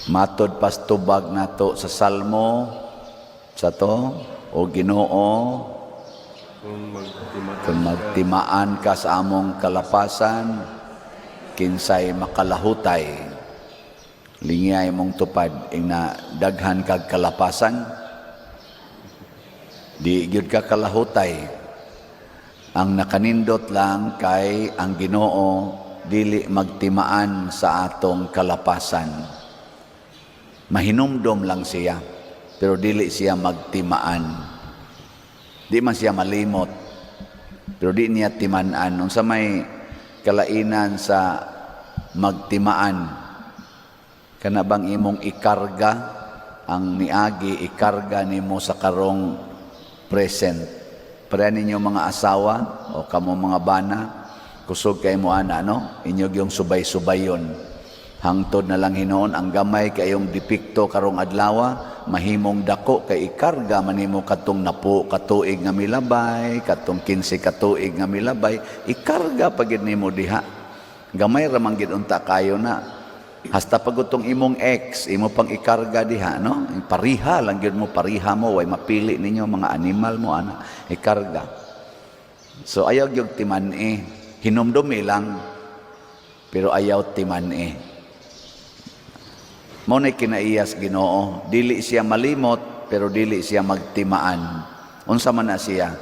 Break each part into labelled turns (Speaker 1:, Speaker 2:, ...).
Speaker 1: Matod pas tubag nato sa Salmo sa to, "O Ginoo,
Speaker 2: Kung magtimaan
Speaker 1: kung magtimaan ka sa among kalapasan, kinsay makalahutay?" Lingiyay mong tupad ing na daghan kag kalapasan, di gyud ka kalahutay. Ang nakanindot lang kay ang Ginoo dili magtimaan sa atong kalapasan. Mahinumdom lang siya, pero dili siya magtimaan. Di man siya malimot, pero di niya timan-an. Unsa may kalainan sa magtimaan? Kana bang imong ikarga ang niagi, ikarga nimo sa karong present. Pareha ninyo mga asawa o kamo mga bana, kusog kay mo ana, no? Inyo yung subay-subayon. Hangtod na lang hinuon ang gamay kayong depekto karong adlaw, mahimong dako kay ikarga man nimo katong napo katuig nga milabay, katong 15 katuig nga milabay, ikarga pa gid nimo diha. Gamay ra man gid unta kayo na. Hasta pagutong imong ex, imo pang ikarga diha, no? Pariha lang gyud mo, pariha mo, way mapili ninyo, mga animal mo ana, ikarga. So ayaw gyud timan-i, hinumdumi lang, pero ayaw timan-i. Mao na kinaiyas Ginoo, dili siya malimot pero dili siya magtimaan. Unsa man na siya?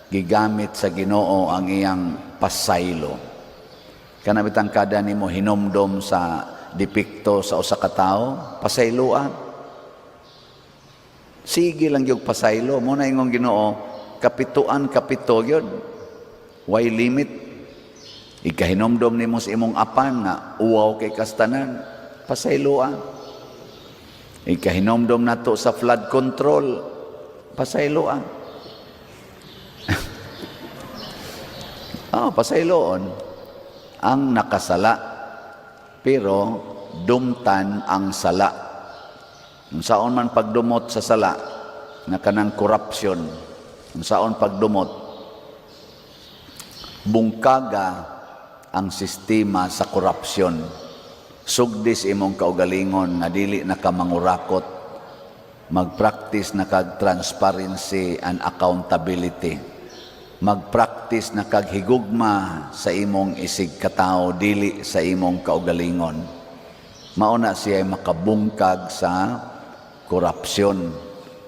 Speaker 1: Gigamit sa Ginoo ang iyang pasaylo. Kana bitang kada nimo hinumdom sa depekto sa usa ka tawo, pasayloa. Sige lang gyud pasaylo. Mao na ingong Ginoo, kapituan kapito gyud. Way limit. Ikahinomdom nimo sa imong apan nga uwaw kay kastanan, pasayloa. Ikahinomdom nato sa flood control, pasayloa. Oh, pasayloon ang nakasala, pero dumtan ang sala. Unsaon man pagdumot sa sala nga kanang corruption? Unsaon pagdumot? Bungkaga ang sistema sa korupsyon. Sugdis imong kaugalingon nga dili na ka mangurakot. Magpractice na kag transparency and accountability. Magpractice na kag higugma sa imong isig katao, dili sa imong kaugalingon. Mao na siya makabungkag sa korupsyon.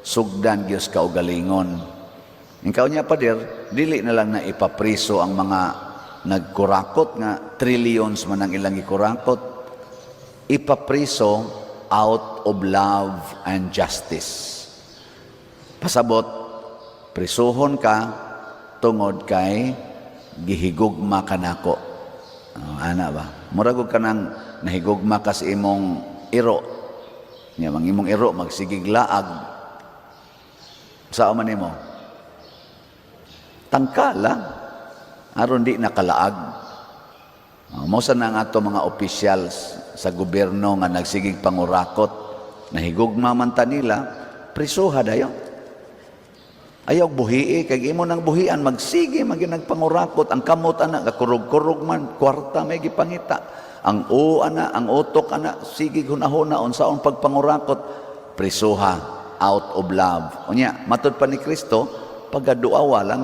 Speaker 1: Sugdan gyud kaugalingon. Ikaw niya, pader, dili na lang na ipapriso ang mga nagkurakot nga trillions man ang ilang ikurakot. Ipapriso out of love and justice. Pasabot, prisuhon ka tungod kay gihigugma ka nako. Oh, ana ba? Murag og kanang nahigugma ka sa imong iro. Nya mang imong iro magsigig laag. Sao man nimo? Tangkala aron di nakalaag. Oh, mao sa na ang ato mga opisyals sa gobyerno nga nagsigig pangurakot, nahigugma man ta nila, prisuha dayon. Ayaw buhii kay imo nang buhian magsige man gyud nagpangurakot ang kamot ana gakurog-kurog man, kwarta may gipangita. Ang o ana, ang utok ana, sige hunahuna unsaon pagpangurakot, prisuha out of love. Unya, matud pa ni Kristo, pagaduawa lang.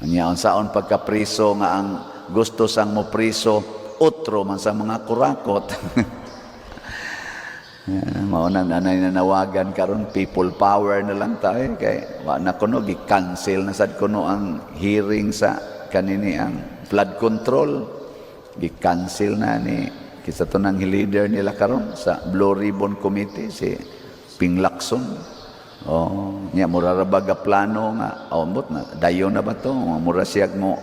Speaker 1: Unya, unsaon pagkapriso nga ang gusto sang mo priso otro man sa mga kurakot? Yeah, mao na nanay nanawagan karon, people power na lang tayo kay wa na kuno, gi-cancel na sad kuno ang hearing sa kanini, ang flood control, gi-cancel na ni kisa to nang leader nila karon sa Blue Ribbon Committee, si Ping Lacson. Oh, nya mura ra ba ga plano nga, oh, ambot na dayon na ba to, mura siya mo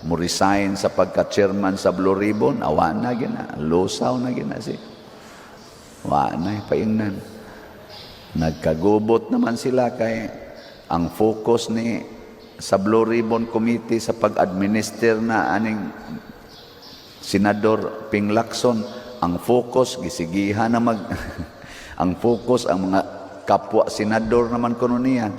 Speaker 1: mo resign sa pagka-chairman sa Blue Ribbon, awa na gina, lusaw na gina si. Wa na paingnan. Nagkagubot naman sila kay ang focus ni sa Blue Ribbon Committee sa pag-administer na aning Senador Ping Lacson, ang focus gisigihan na mag ang focus ang mga kapwa senador naman kuno niya.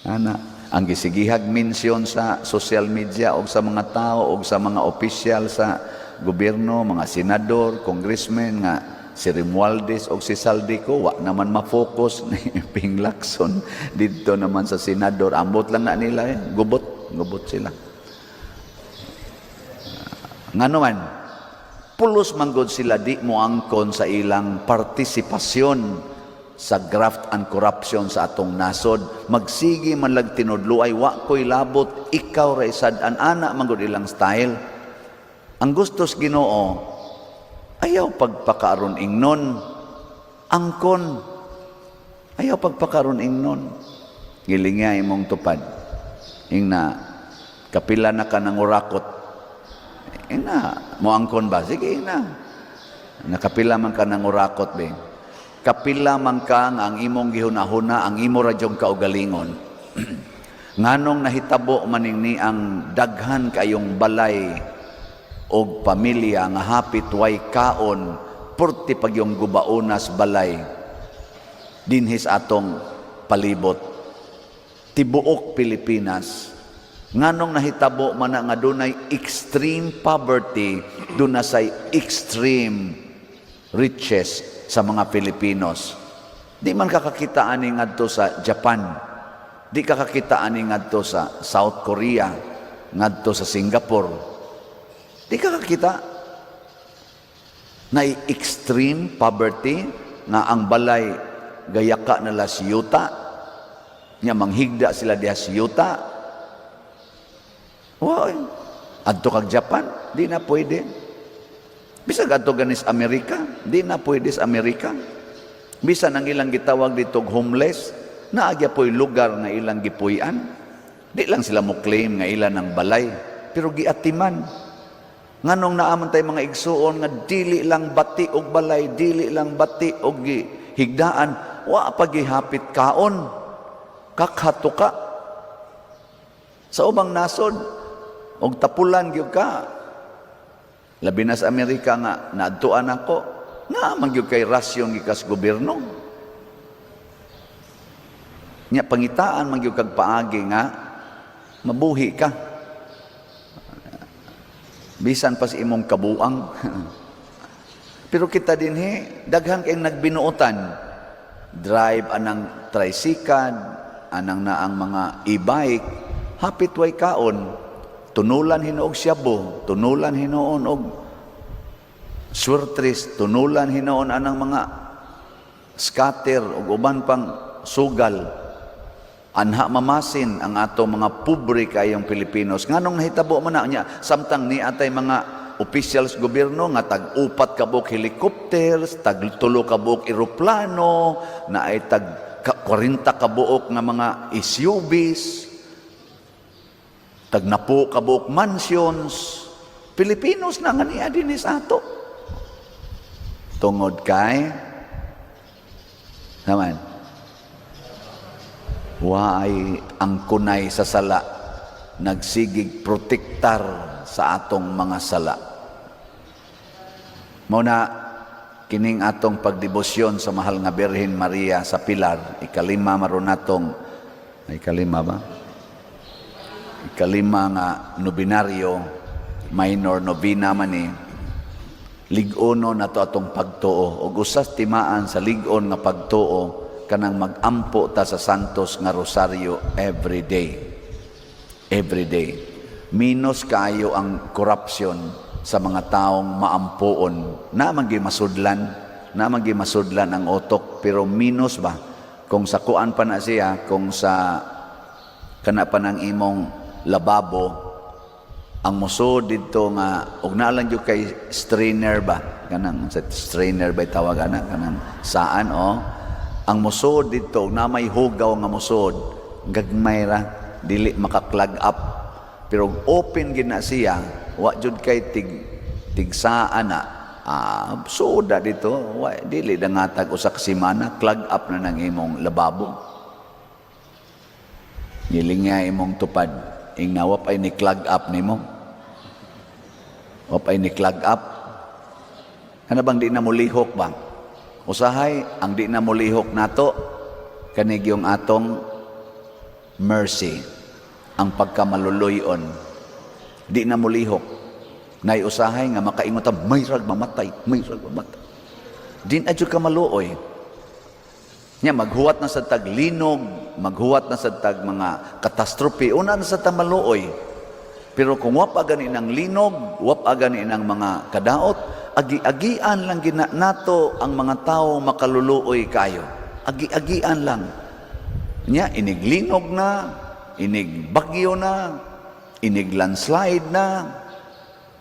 Speaker 1: Ana, ang gisigihag mention sa social media o sa mga tao o sa mga opisyal sa gobyerno, mga senador, congressmen nga si Romualdez o si Zaldy Co, wa naman ma-focus ni Ping Lacson dito naman sa senador. Ambot lang na nila eh. Gubot, gubot sila. Ngano man, pulos manggod sila di mo angkon sa ilang partisipasyon sa graft and corruption sa atong nasod. Magsige man lag tinudluay, "Wa ko'y labot, ikaw ra sad-an." Ana manggod ilang style. Ang gustos Ginoo, ayaw pagpakaaron ingnon, angkon. Ayaw pagpakaron ingnon. Gilinga imong tupad. Ingna, kapila na ka nang urakot. Ingna, moangkon ba? Sige, ingna. Nakapila man ka nang urakot, be. Kapila man ka nga ang imong gihunahuna, ang imo radyong kaugalingon. Nganong nahitabo maning ni ang daghan kayong balay og pamilya nga hapit way kaon, purti pag yung gubaonas balay dinhis atong palibot, tibuok Pilipinas? Nganong nahitabo man na nga dunay extreme poverty, duna say extreme riches sa mga Pilipinos? Di man kakakita ani ngadto sa Japan, di kakakita ani ngadto sa South Korea, ngadto sa Singapore. Di kakakita na extreme poverty nga ang balay gayaka nila si yuta nya, manghigda sila diha si yuta. Wow. Adto kag Japan, di na pwede. Bisag adto ganis Amerika, di na pwede sa Amerika. Bisan ang ilang gitawag dito homeless, naagya po'y lugar nga ilang gipuy-an. Di lang sila mo claim nga ilan ang balay, pero giatiman. Nganong naaman tay mga igsuon nga dili lang bati og balay, dili lang bati og higdaan, wa pa gihapit kaon. Kakhatuka. Sa ubang nasod, og tapulan gyud ka. Labi na sa Amerika nga naadtuan ako, naa man gyud kay rasyon gikas gobyerno. Nya pangitaan man gyud kag paagi nga mabuhi ka. Bisan pa sa imong kabuang. Pero kita dinhi, daghan kayong nagbinuotan. Drive anang tricycle, anang naang mga e-bike, hapit way kaon. Tunulan hinuog syabo, tunulan hinuon og swertres, tunulan hinuon anang mga scatter ug uban pang sugal. Anha mamasin ang ato mga pobre kayong Pilipinos. Nganong nahitabo man na niya samtang ni atay mga officials gobyerno nga tag upat ka buok helicopters, tag tulo ka buok eroplano, na ay tag 40 ka buok nga mga SUVs, tag napo ka buok mansions. Pilipinos na nga niya dinhi sa ato. Tungod kay naman waay ang kunay sa sala nagsigig protektar sa atong mga sala. Mao na kining atong pagdebosyon sa mahal nga Birhen Maria sa Pilar, ikalima maron natong, ay, ikalima ba? Ikalima nga nobinaryo, minor novena man ni, lig-ono nato atong pagtuo. Ug usas timaan sa lig-on nga pagtuo kanang magampo ta sa Santos nga Rosaryo every day. Every day. Minus kaayo ang corruption sa mga taong maampuon. Na man gyud masudlan, na man gyud masudlan ang utok, pero minus ba? Kung sa kuan pa na siya, kung sa kana pa ng imong lababo, ang musod dito nga og naa lang gyud kay strainer ba, kanang sa strainer ba tawag ana, kanang saan oh, ang musod dito na may hugaw nga musod, gagmay ra, dili maka-clog up. Pero open gid na siya, wa jud kay tig tigsaan na, suda dito, wa dili dangatag usa ka semana, clog up na nang imong lababo. Nilingya imong tupad, ingna wa pay ni clog up nimo. Wa pay ni clog up. Kana bang di na mulihok ba? Usahay ang di na mulihok nato kanig yung atong mercy, ang pagkamaluluyon. Di na mulihok. Nay usahay nga makaingon ta, "May rag mamatay, may rag mamatay." Di na jud ka maluoy. Nya maghuwat na sa tag linog, maghuwat na sa tag mga katastrope, una na sa ta maluoy. Pero kung wa pa gani ng linog, wa pa gani ng mga kadaot, agi-agian lang gina nato ang mga tao makaluluoy kayo. Agi-agian lang. Nya inig linog na, inig bagyo na, inig landslide na.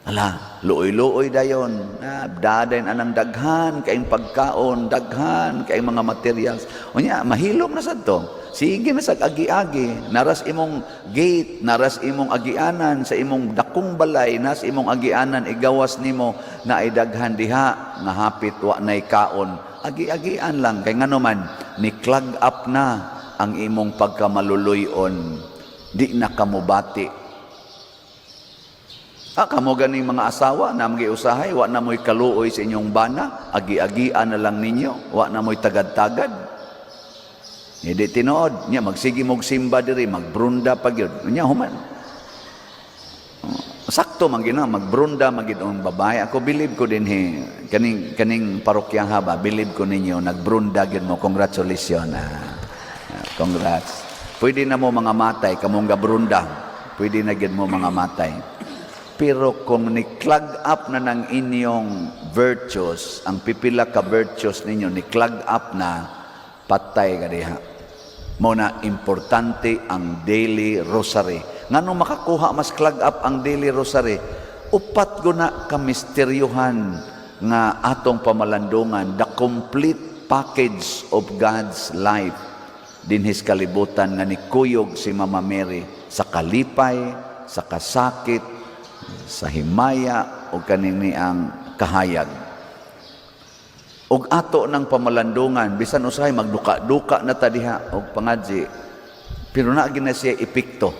Speaker 1: Ala, luoy-luoy dayon. Na, daday anang daghan kayong pagkaon, daghan kayong mga materials. Unya, mahilom na sad to. Sige na sa agi-agi, naras imong gate, naras imong agianan sa imong dakong balay, nas imong agianan igawas nimo na ay daghan diha nga hapit wa nay kaon. Agi-agian lang kay ngano man ni clog up na ang imong pagkamaluluyon. Di na kamubati. Ah, kamo ganing mga asawa na usahay, wa na mo'y kaluoy sa inyong bana, agi-agian na lang ninyo, wa na mo'y tagad-tagad. Hindi tinuod, nya magsige mog simba diri, magbrunda pa gyud. Nya human. Oh, sakto man gina magbrunda man gid ang babae. Ako believe ko din he kaning kaning parokya ba, believe ko ninyo nagbrunda gyud mo. Congratulations. Ah. Ah, congrats. Pwede na mo mga matay kamong gabrunda. Pwede na gyud mo mga matay. Pero kung ni-clog up na ng inyong virtues, ang pipila ka virtues ninyo, ni-clog up na, patay ka diha. Mo na importante ang daily rosary. Ngano makakuha mas clog up ang daily rosary? Upat guna ka misteryuhan nga atong pamalandungan, the complete package of God's life dinhis kalibutan nga nikuyog si Mama Mary sa kalipay, sa kasakit, sa himaya o kanini ang kahayag. Og ato ng pamalandungan, bisan usahay magduka-duka na ta diha og pangadji, pero naa na siya epekto.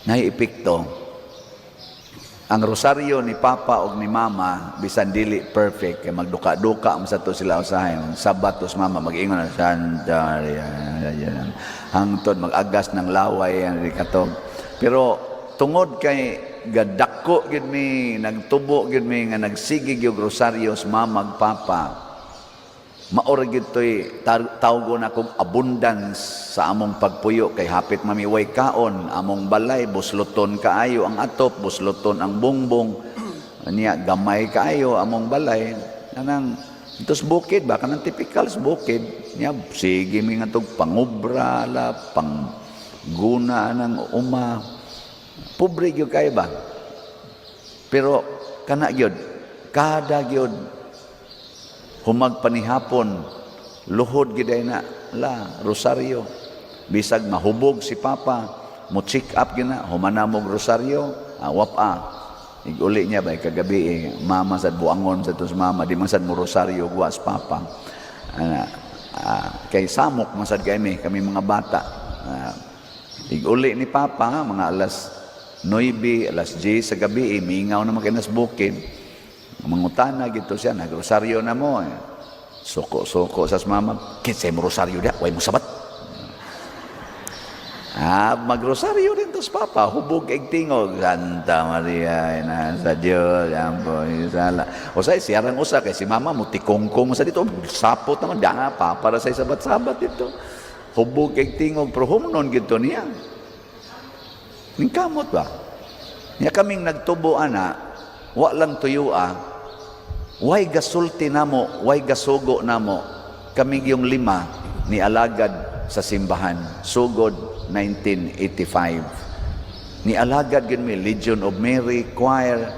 Speaker 1: Nay epekto. Ang rosaryo ni Papa og ni Mama bisan dili perfect kay magduka-duka man sa to sila usahay. Sabatos Mama mag-ingon na Santa Maria hangtod mag-agas ng laway ang katog. Pero tungod kay gadako gyud mi, nagtubo gyud mi nga nagsige gyud rosaryo sa mama ug papa, maora gyud toy tawgo na kog abundance sa among pagpuyo kay hapit mamiway kaon among balay, busloton kaayo ang atop, busloton ang bongbong niya, gamay kaayo among balay anang tos bukid ba, kanang typical sa bukid niya. Sige mi nga tog pangubra la pang guna ng uma, pobre gyud kay ba, pero kana gyud kada gyud humag panihapon, luhod gyud na la rosaryo. Bisag mahubog si Papa, mo check up gyud na, humana mo rosaryo, ah, wap ah. Iguli niya ba kagabi eh, mama sad buangon sa tos mama, di man sad mo rosaryo guwas papa. Ana, ah, kay samok man sad kami kami mga bata. Ah, iguli ni Papa mga alas 9, alas 10 sa gabi, eh, mingaw naman kay nas bukid. Mangutana gito siya, nagrosaryo na mo. Eh. Suko-suko sa mama, "Kinsay mo rosaryo dia, way mo sabat." Ah, magrosaryo din tos papa, hubog ig tingog. Santa Maria, ina sa Dios, ampo sala. O say siyarang usa kay si mama mo tikongkong sa dito, sapot naman da pa para sa sabat-sabat dito. Hubog ig tingog pero humnon gito niya. Ningkamot ba? Nya kaming nagtubo ana, wa lang tuyua, way gasulti namo, way gasugo namo. Kami yung lima ni alagad sa simbahan, sugod 1985. Ni alagad gyud mi Legion of Mary Choir.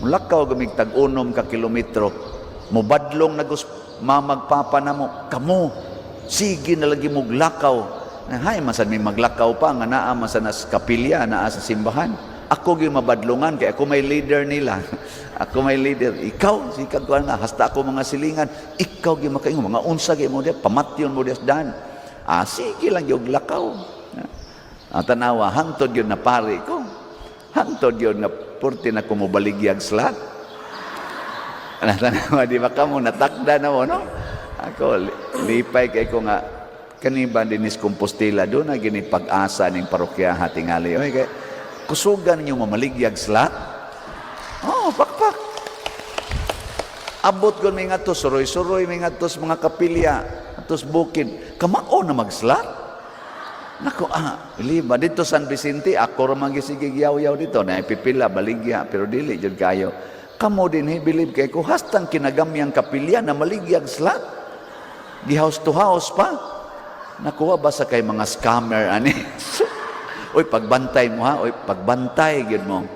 Speaker 1: Mulakaw gamig tag-unom ka kilometro. Mubadlong nagus mamag papa namo, "Kamo sige na lagi mog lakaw." Hay man sad mi maglakaw pa nga naa man sa nas kapilya, naa sa simbahan. Ako gyud mabadlungan kay ako may leader nila. Ako may leader. "Ikaw, sikag ko na hasta ako mga silingan. Ikaw gyud makaingon mga unsa gyud mo diya, pamatyon mo diya dan." Ah, sige lang gyud lakaw. Ang tanawa, hangtod yun na pare ko. Hangtod yun na purti na kumubaligyag slat. Tanawa, di ba kamo, natakda na mo, no? Ako, lipay kay ko nga, kani ba dinis Compostela, doon na gini pag-asa ning parokya tingali. Oy, kay, kusugan ninyo mamaligyag slat. Oh, pakpak. Abot gon may ngadto, suroy-suroy may ngadto sa mga kapilya, atos bukid. Kamao na mag-slot. Nako, liba dito San Vicente, ako ra man gisige yaw-yaw dito, na pipila baligya, pero dili jud kayo. Kamo din believe kay ko hastang kinagamyang kapilya na maligyag slot. Gi house to house pa. Nakuha ba sa kay mga scammer ani? Uy, pagbantay mo ha, uy, pagbantay gyud mo.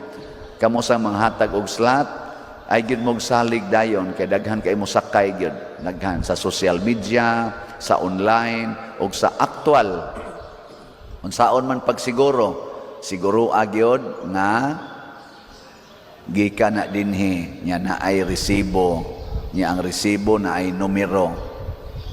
Speaker 1: Kamo sa mga hatag og slot, ay gyud mo salig dayon kay daghan kay mo sakay gyud. Daghan sa social media, sa online ug sa actual. Unsaon man pagsiguro, siguro agyod nga gikan na dinhi nya na ay resibo nya, ang resibo na ay numero.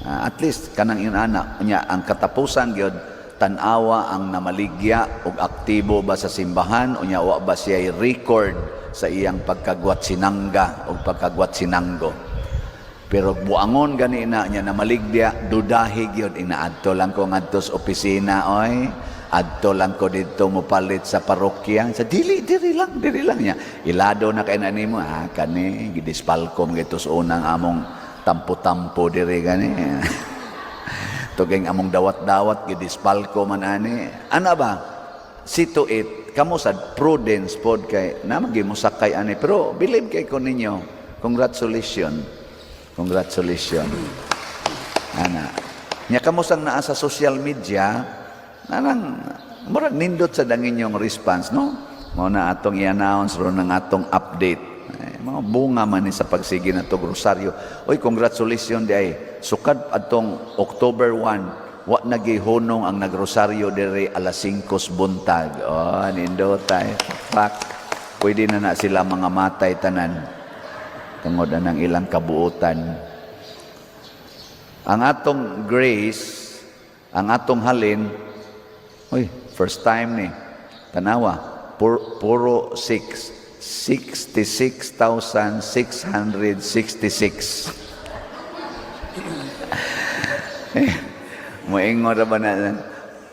Speaker 1: At least kanang inana nya, ang katapusan gyud, tan-awa ang namaligya og aktibo ba sa simbahan unya wa ba siya record sa iyang pagkagwat sinangga o pagkagwat sinanggo. Pero buangon gani na niya na maligya, dudahi gyud, inaadto lang ko ngadto sa opisina oy, adto lang ko didto mopalit sa parokya. Sa dili, diri lang, diri lang niya. Ilado na kay na nimo, kani gidispalkom gito sa unang among tampo-tampo diri gani. Tugeng among dawat-dawat gidispalko man ani. Ana ba? See to it, kamo sad prudence pod kay na mo sakay ani, pero believe kay ko ninyo. Congratulations. Congratulations. Ana. Nya kamo sang naa sa social media, anang murag nindot sa dangin yung response, no? Mao na atong i-announce ron ang atong update. Eh, mga bunga man ni sa pagsige na tog rosaryo. Oy, congratulations di ay. Sukad atong October 1, wa nagihunong ang nagrosaryo diri alas 5 buntag. Oh, nindot ay. Pak. Pwede na na sila mga matay tanan. Tungod na ng ilang kabuutan. Ang atong grace, ang atong halin, uy, first time ni, tanawa, puro 6, 66,666. Eh, moingon ra ba na,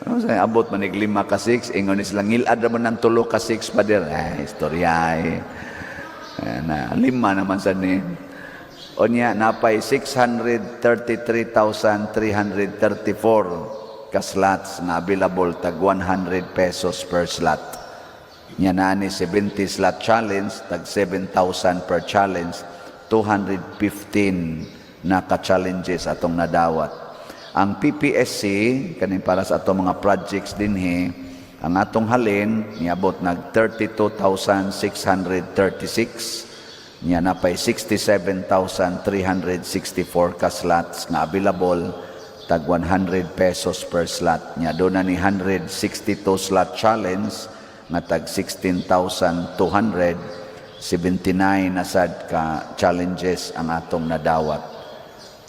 Speaker 1: ano sa abot manig lima ka 6, ingon ni sila, ngilad ra ba ng tulo ka 6, pader? Ay, istorya eh. Eh, na, lima naman sa ni. Unya, napay 633,334 ka slots na available, tag 100 pesos per slot. Nya naa ni 70 slot challenge, tag 7,000 per challenge, 215 na ka-challenges atong nadawat. Ang PPSC, kaning para sa atong mga projects dinhi, ang atong halin, niabot nag 32,636. Nya napay 67,364 ka slots nga available, tag 100 pesos per slot. Nya doon na ni 162 slot challenge nga tag 16,200, 79 na sad ka challenges ang atong nadawat.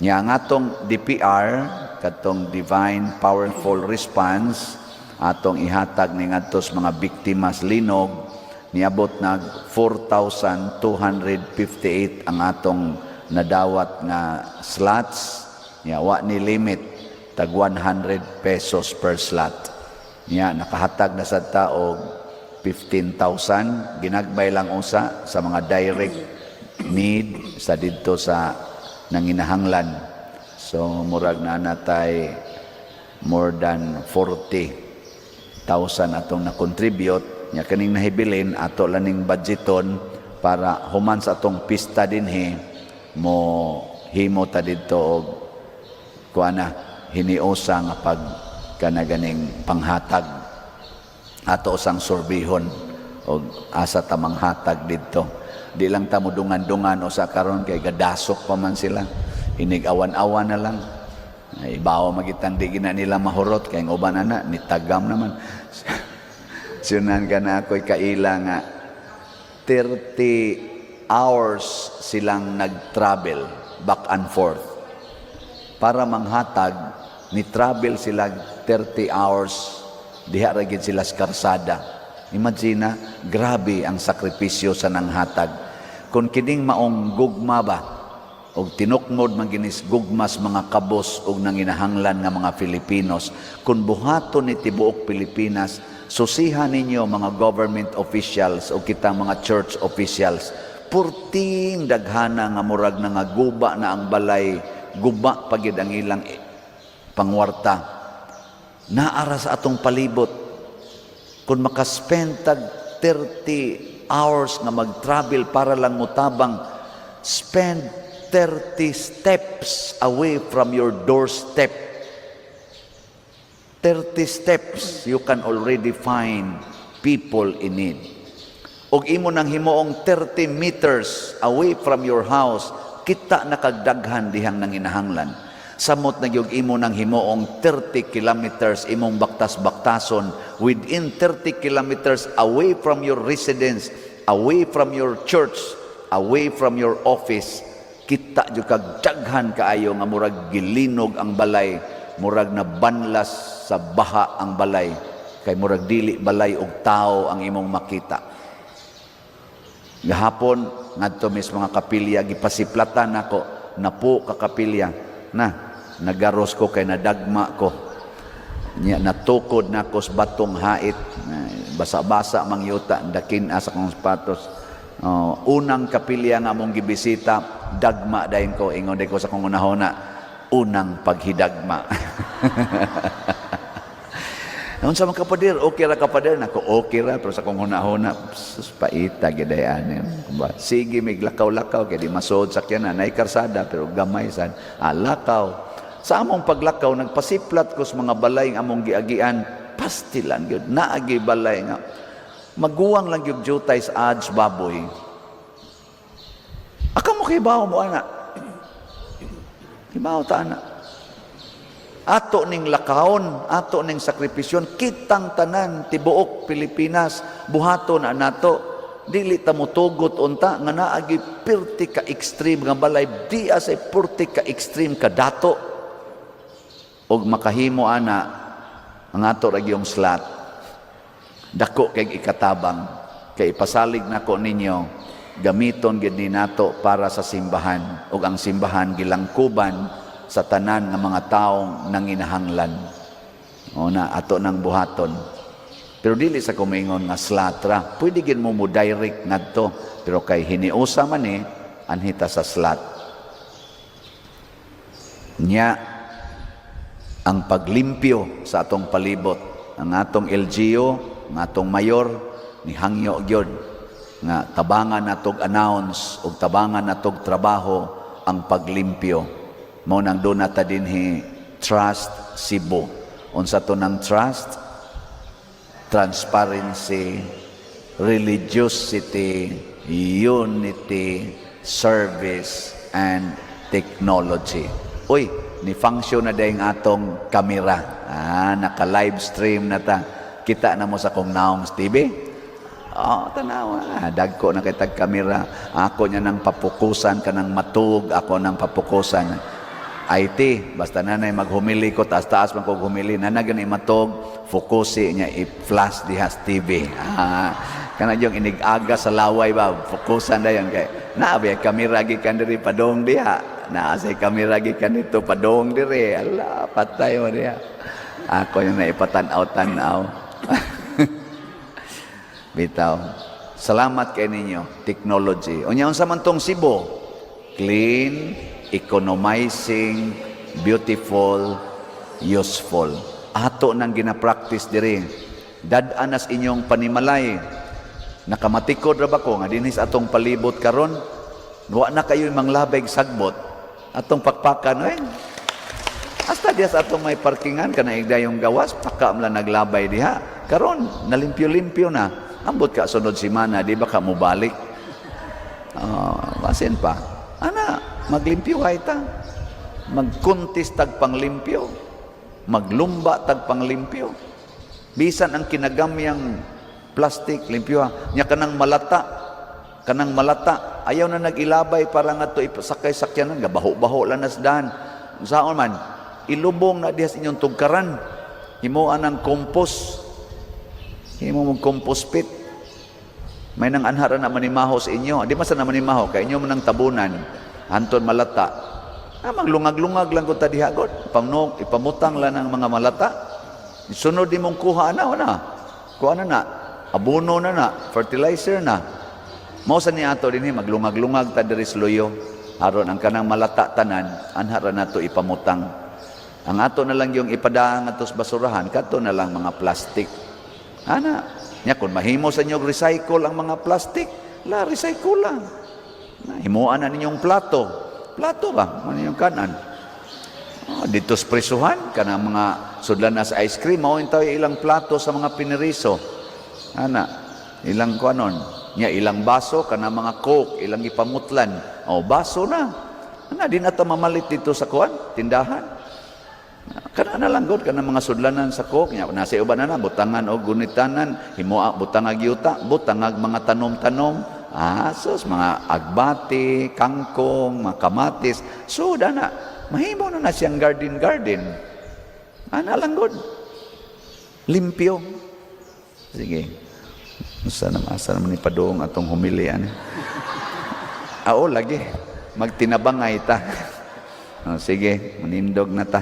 Speaker 1: Nya ang atong DPR, katong Divine Powerful Response, atong ihatag ni ngadto sa mga biktimas linog, niabot nag 4,258 ang atong nadawat nga slots. Nya wa ni limit, tag 100 pesos per slot. Nya nakahatag na sad ta og 15,000, ginagmay lang usa sa mga direct need sa didto sa nanginahanglan. So murag na natay more than 40,000 atong na-contribute. Nya kaning nahibilin, ato laning budgeton para human sa atong pista dinhi mo himo ta didto og kuana, hiniosa nga pag kanaganing panghatag. Ato sang surbihon og asa ta manghatag didto. Di lang ta mo dungan-dungan usa karon kay gadasok pa man sila. Inig awan-awan na lang. Ay, ibaw magitang di gina nila mahurot kay ang uban ana nitagam naman. Sunan ka na ako'y kaila nga 30 hours silang nag-travel back and forth para manghatag. Ni travel sila 30 hours, diha ra gid sila sa karsada. Imagine na, grabe ang sakripisyo sa nanghatag. Kung kining maong gugma ba og tinukmod man ginis gugmas mga kabos og nanginahanglan nga mga Filipinos, kung buhaton ni tibuok Pilipinas. Susihan ninyo mga government officials o kita mga church officials. Purting daghana nga murag na nga guba na ang balay, guba pa gyud ang ilang pangwarta. Naa ra sa atong palibot. Kung makaspend tag 30 hours nga mag-travel para lang mutabang, spend 30 steps away from your doorstep. 30 steps, you can already find people in need. Og imo nang himuong 30 meters away from your house, kita na kag daghan dihang nanginahanglan. Samot na gyud imo nang himuong 30 kilometers imong baktas-baktason, within 30 kilometers away from your residence, away from your church, away from your office, kita jud kag daghan kaayo nga murag gilinog ang balay, murag nabanlas sa baha ang balay, kay murag dili balay og tao ang imong makita. Gahapon ngadto mis mga kapilya, gipasiplatan nako napo ka kapilya na nagaros ko kay nadagma ko nya, natukod nako sa batong hait, basa-basa mang yuta, dakin sa akong sapatos. Oh, unang kapilya nga among gibisita, dagma dayon ko. Ingon ko sa akong unahona, unang paghidagma. Unsa man, kapader, okay ra, kapader? Nako, okay ra, pero sa akong hunahuna, sus, paita gyud ani. Kumba, sige mig lakaw-lakaw kay di masuod sakyanan, nay karsada pero gamay sad. Ah, lakaw. Sa among paglakaw, nagpasiplat ko sa mga balay nga among giagian, pastilan gyud, naagi balay nga maguwang lang gyud jutay sa ads baboy. Aka mo kibaw mo ana. Kibaw ta ana. Ato ning lakawon, ato ning sakripisyon, kitang tanan tibuok Pilipinas, buhaton na nato. Dili ta motugot unta nga naagi pirti ka extreme nga balay, di asay purti ka extreme ka dato. Og makahimo ana ang ato ra gyung slot. Dako kay ikatabang kay ipasalig nako ninyo, gamiton gid ni nato para sa simbahan ug ang simbahan gilangkuban sa tanan nga mga taong nanginahanglan. O na ato nang buhaton. Pero dili sa kumingon nga slot ra. Pwede gid mo mo direct ngadto, pero kay hiniusa man eh, anhita sa slot. Nya ang paglimpyo sa atong palibot, ang atong LGU, ang atong mayor ni hangyo gyud nga tabangan natog announce ug tabangan natog trabaho ang paglimpyo. Mao nang duna ta dinhi Trust Cebu. Unsa to ng trust? Transparency, religiosity, unity, service, and technology. Uy, ni function na dayong atong kamera. Ah, naka-live stream na ta. Kita na mo sa kong naong TV. Oh, tanawa. Dagko na kay tag kamera. Ako niya nang papukusan kanang matug, ako nang papukusan. IT, basta nanay maghumili ko, taas-taas man kog humili, nana gani matog, fokusi niya, i-flash diha sa TV. Ah, kana yung inig-aga sa laway ba, fokusan dayon kay naa ba kamera gikan diri padong diha. Naa say kamera gikan dito padong diri. Ala, patay mo diha. Ako yung naipatan-aw-tanaw. Bitaw. Salamat kay ninyo, technology. Unya, unsa man tong Cebu? Clean, economizing, beautiful, useful. Ato nang gina-practice diri. Dad-an nas inyong panimalay. Nakamatikod ra ba ko nga dinhi sa atong palibot karon, wa na kayo manglabay sagbot. Atong pakpakan eh. Hasta diya sa atong may parkingan kana igdayong gawas, paka man lang naglabay diha. Karon nalimpyo-limpyo na. Ambot ka sunod semana, di ba ka mobalik? Ah, basin pa. Ana, maglimpyo kay ta. Magkuntis tag panglimpyo. Maglumba tag panglimpyo. Bisan ang kinagamyang plastic, limpyo ha. Nya kanang malata, ayaw na nag-ilabay para nga to ipasakay sakyanan, gabaho-baho lang nasdan. Saon man, ilubong na diha sa inyong tugkaran. Himuan ang compost. Himo mong compost pit. May nang anhara na manimaho sa inyo. Di man sa na manimaho, kay inyo man ang tabunan. Hanton malata. Ah, maglungag-lungag lang ko ta diha god. Pamno, ipamutang lang ang mga malata. Sunod di mong kuha na, wala. Kuha na na, abono na na, fertilizer na. Mao sa ni ato dinhi, maglungag-lungag ta diri sa luyo. Aron ang kanang malata tanan, anha ra nato ipamutang. Ang ato na lang yung ipadaang ato sa basurahan, kato na lang mga plastic. Ana, nya kung mahimo sa inyo recycle ang mga plastic, la recycle lang. Na, himuan na ninyong plato. Plato ba? Ano yung kanan? Oh, dito sa prisuhan, kanang mga sudlan na sa ice cream, mao intaw ilang plato sa mga pineriso. Ana, ilang kuanon. Nya ilang baso kanang mga Coke, ilang ipamutlan. Oh, baso na. Ana, di na ta mamalit dito sa kuan, tindahan. Kana na lang gud kanang mga sudlanan sa Coke nya nasa uban na na butangan og gunitanan, himoa butangag yuta, butangag mga tanom-tanom. Ah, sus, mga agbati, kangkong, mga kamatis. So dana, mahimo na na siyang garden garden. Ana lang gud. Limpyo. Sige. Usa na asa naman ni padung atong humili ani. Ao lagi, magtinabangay ta. Oh, sige, manindog na ta.